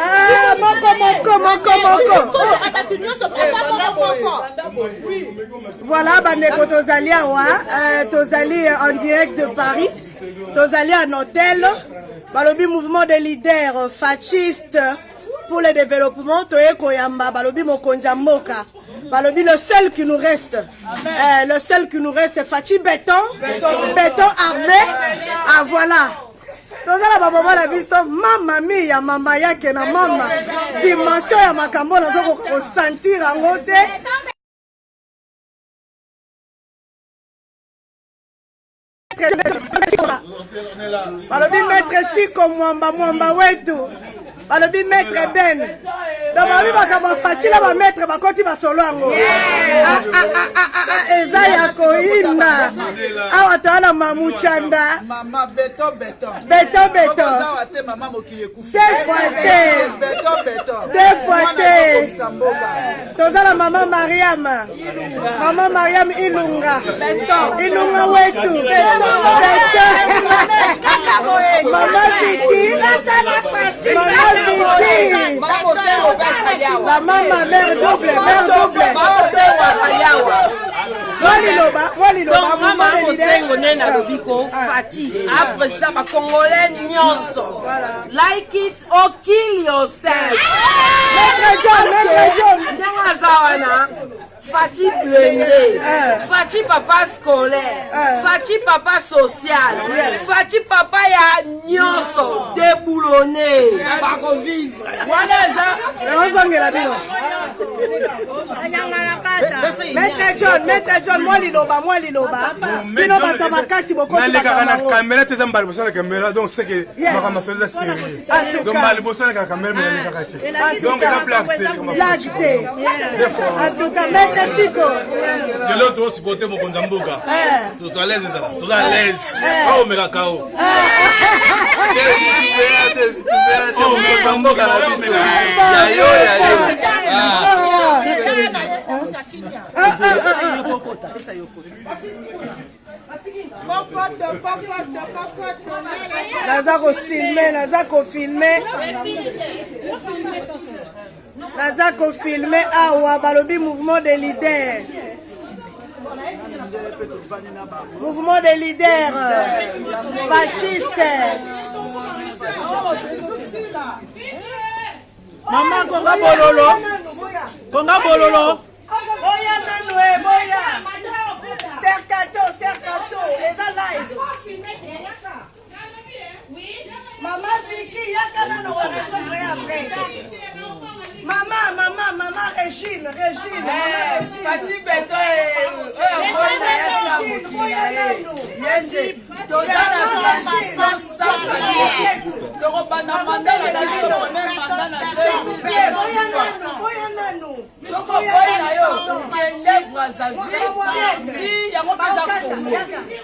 Ah, moko moko moko moko. Voilà bandeko tozali awa euh, tozali en direct de Paris tozali en hôtel balobi mouvement de leaders fasciste pour le développement toye koyamba balobi mokonzi ya mboka balobi le seul qui nous reste euh, le seul qui nous reste c'est Fatshi béton béton armé ah voilà toza na bamama na biso mama mi ya mama yake na mama dimension ya makambo nazokoka kosentir yango te. Balobi maître Chico Mwamba Mwamba wetu, balobi maître Ben, donc balobi makambo ya Fatshi na ba maître bakoti basolo yango. Ah, ah, ah, ah, ah, ah, eza ya koyinda awa toya na mamuchanda Mama beton beton. Beton beton. Okozawa te mama mokili ekufi. Deux fois te. Beton beton. Deux fois Mwana te. azobongisa mboka. Toza na mama Mariam, mama Mariam Ilunga, Ilunga wetu, beton, mama Viki, mama Viki, la mama mère double, mère double. Mwa liloba, mwa liloba, Donc mouvement mama de leader. Mosengo nde nalobi ko Fatshi a président ba congolais nyonso, like it or kill yourself. Maître John, Maître John. Ndenge aza wana Fatshi blende, Fatshi papa scolaire, Fatshi papa social, Fatshi papa ya nyonso, déboulonné bakovivre. Wana eza Nazongela bino. Maître John, Maître John, mwa liloba, mwa liloba. Bino bato ya makasi bokoti Nalekaka na makambo yango. caméra te, eza mbala liboso na caméra, donc c'est que Yes. makambo asolo eza sérieux. En tout Donc cas. mbala liboso nalekaka caméra, mais nalekaka te. En tout Donc eza cas. blague te, likambo ya Blague te. En tout cas, Maître Chico. Lelo tozosupporte mokonzi ya mboka. Toza à l'aise, ezala toza à l'aise, aomekaka o mokonzi ya mboka na biso ya yo ya yo. Ah, ah, ah, ah. Naza kofilme, naza kofilme, naza kofilme awa. Balobi mouvement de leader, mouvement de leader fasciste. Mama konga bololo, konga bololo. Boya nanu e, boya serkato, serkato eza live. Mama Viki, yaka nano wana, toye après. Mama, mama, mama Régine, Régine, mama Régine. Fatshi beton oyo Mama Régine, boya nanu. Yende toza na tokobanda mandat na biso, premier mandat na S'il vous plaît, boya nanu, boya nanu. Soki oboyi na yo, kende Brazzaville ti yango mpe eza Congo,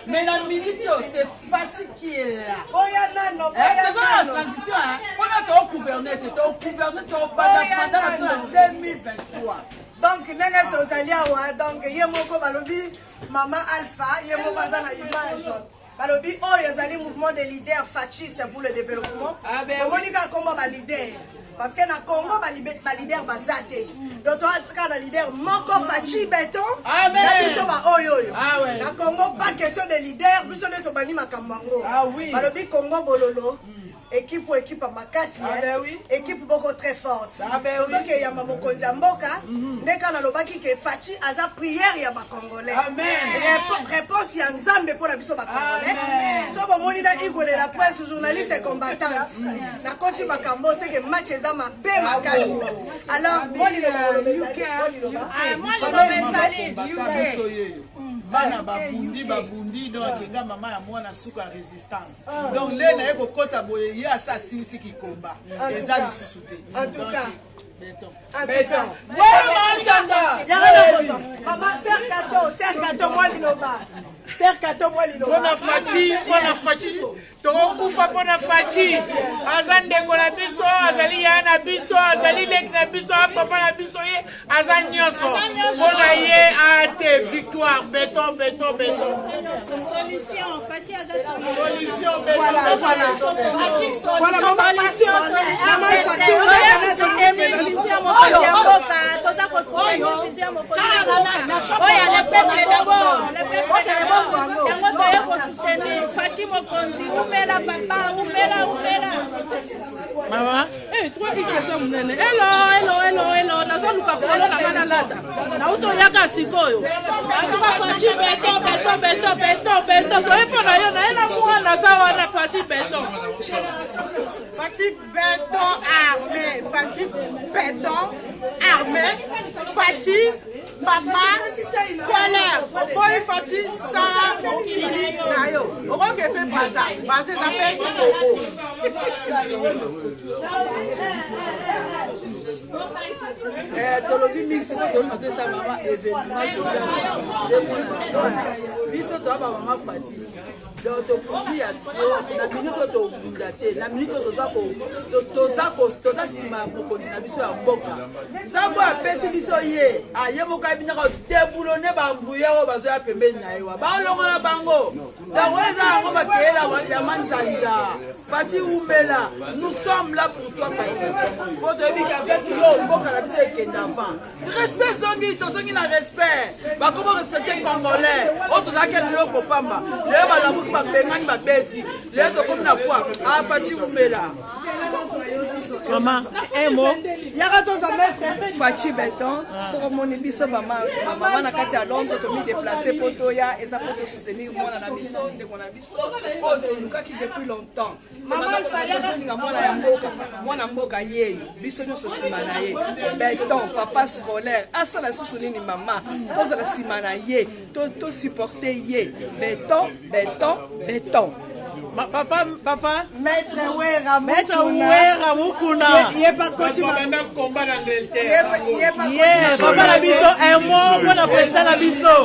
mais na minute oyo c'est Fatshi qui est là. Boya nano, boya Toza na nano. transition mpona togouverne te, togouverne, tobanda mandat na biso na 2023. Donc ndenge tozali awa, donc ye moko balobi mama Alpha, ye moko aza na image. Balobi oyo ezali mouvement de leaders fasciste pour le développement. Ah ben Bomoni kaka kombo baleader, parce que na Congo baleader baza te. Donc toza kaka na leader moko, Fatshi béton. Amen. Na biso baoyo oyo Ah ouais. na Congo, pas question de leader. Biso nde tobandi makambo yango. Ah oui. Balobi Congo bololo, équipe oyo équipe ya makasi, Ah eh. ben oui. Équipe moko très forte. Ah ben oui. Tozokeyamba mokonzi ya mboka. Nde kaka nalobaki ke Fatshi aza prière ya bacongolais. Amen. Réponse ya Nzambe mpona biso bacongolais. Amen. So bomoni na Igwe de la presse, journaliste et combattante, nakoti makambo seke match eza mabe makasi. Alors mwa liloba koloba ezali, mwa liloba. Mama baka biso yeyo, bana babundi babundi. Donc nga mama ya mwana suka ya résistance, donc nde naye kokɔta boye, ye asa asilisi kikomba, eza lisusu te. En tout cas. Beton. En tout cas. Mama Yaka na kozwa. Mama Serkato, Serkato, mwa liloba. Serkato, mwa liloba. Mpona Fatshi, mpona Fatshi, tokokufa mpona Fatshi. Aza ndeko na biso, azali yaya na biso, azali leki na biso, papa na biso. Ye Aza nyonso. Mpo na ye ate victoire beton beton beton. Solution, Fatshi aza solution. Solution beton. Voilà, voilà. Voilà, maman. Maman Fatou, oyo le peuple d'abord le peuple d'abord yango toye kosoutenir Fatshi mokonzi umela papa umela umela mama eh, 3x eza monene elo elo elo elo nazoluka polo na ngai nalata nauti oyaka sikoyo antuka faci beton beton beton beton beton toye mpo na yo naye na mwana aza wana faci beton faci beton armé faci beton armé faci papa colère oboyi faci sala mokili na yo okoke mpe baza baza eza mpe kongo eh, tolobi mingi sikoyo tolobi to esa mama événement biso toya bamama fati donc tokufi ya tio na minute oyo tobunda te na minute oyo toza nsima ya mokonzi na biso ya mboka nzambe oyo apesi biso ye aye ah, moko ayebi ndaka deboulone bambruye oyo bazoya pembeni na ye wa balongola bango donc oyo eza yango bakeyela ya manzanza Fatshi umela nous sommes là pour toi Fatshi po toyebi qu'avec yo mboka na biso ekende avant respect ezongi tozongi na respect bakomi respecte congolais oyo tozalaki eloko pamba lelo balamuki babengani babeti lelo tokomi na pwa ah Fatshi umela mama un mot yaka tozwa maître Fatshi beton soki omoni biso mama mama na kati ya Londres tomi déplacer po toya eza po to soutenir mwana na biso ndeko na biso oyo tolukaki depuis longtemps tozolinga mwana ya mboka mwana mboka yeyo biso nyonso nsima na ye beton papa scolaire asala lisusu nini mama tozala nsima na ye tosupporte ye beton beton beton papa papa maître wera maître wera mukuna ye pa koti banda combat na Angleterre ye papa na biso un mot mpona président na biso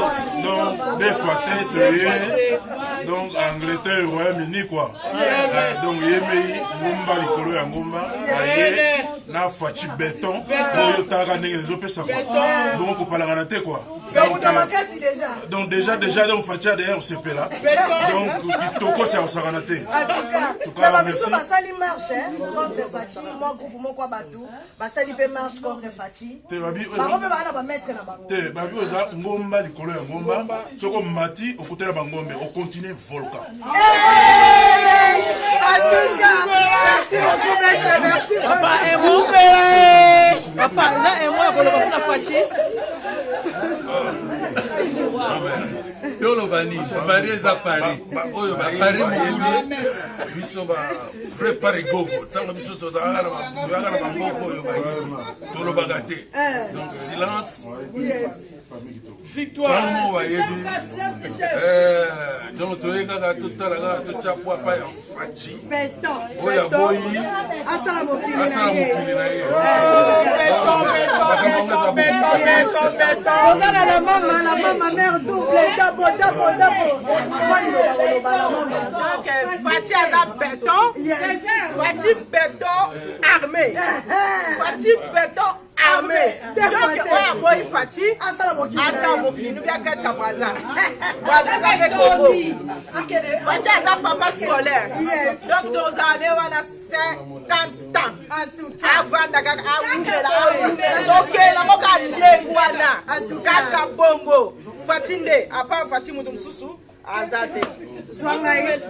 donc des fois tête ye donc angleterre royaume-uni quoi eh, donc ye mei ngomba likolo ya ngomba aye na faci beton oyo otalaka ndenge ezopesa kua bongo kopalangana te kua donc déjà déjà donc faci adeya kosepela donc kitoko ya kosakana te biso basali marche contre faci mwa groupe moko ya bato basali mpe marche contre faci bango mpe baa na bamaître na bango te babi oza ngomba likolo ya ngomba soki omati okutela bangombe okontinue volcan papa emo papa na emo ya koloba mpona faci toloba nini paris eza paris oyo baparis mokili biso ba vrai paris gogo ntango biso tozalaka na bamboka oyo bayebi tolobaka te eh. donc silence victoire bango bayebi eh, donc toye kaka totala kaka totya pwa pa ya faci oyo aboyi asala mokili na ye oza na la mama la mama mare double dabo dabo dabo mwa liloba koloba la mama Fatshi aza beton Fatshi beton armé Fatshi beton armé donc oyo aboyi Fatshi asala mokili nubi akati ya braza braza eza mpe kongo Fatshi aza papa scolaire donc tozala ne wana 50 ans avanda kaka awumela awumela tokela ngo kaka ndenge wana kaka bongo Fatshi nde apart Fatshi moto mosusu aza te zwa ngai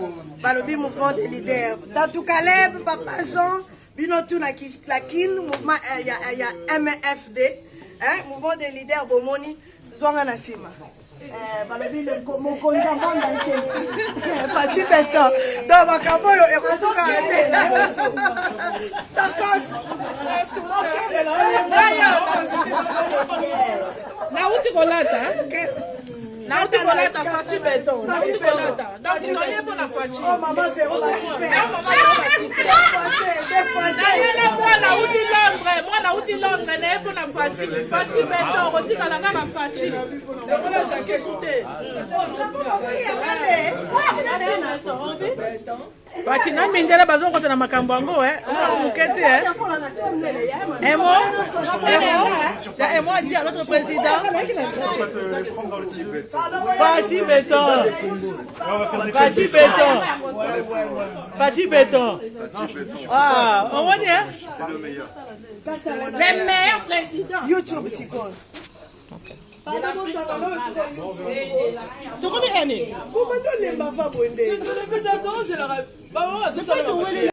balobi mouvement de leader tatu caleb papa jean bino tu na kin mouvement eh, ya, ya mfd eh, mouvement de leader bomoni zwa ngai na nsima eh, balobi mokonzi ya mbanda nte faci beton donc makambo oyo ekosuka te takos nauti kolata nauti kolata faci beton nauti kolata donc toye mpo na faci oh, mama vero nayela mwana auti londres mwana auti londres naye mpo na faci faci beton kotikala kaka faci lisusu te Faci na mindele bazokota na makambo yango eh. Omona moke te eh. Emo emo. Il y a un mot à dire à notre président. Fatshi Béton. Fatshi Béton. Fatshi Béton. Ah, on va dire. Le meilleur président. YouTube sikoyo. Tokomi ene. Kobanda olemba va boye nde. Tozelaka.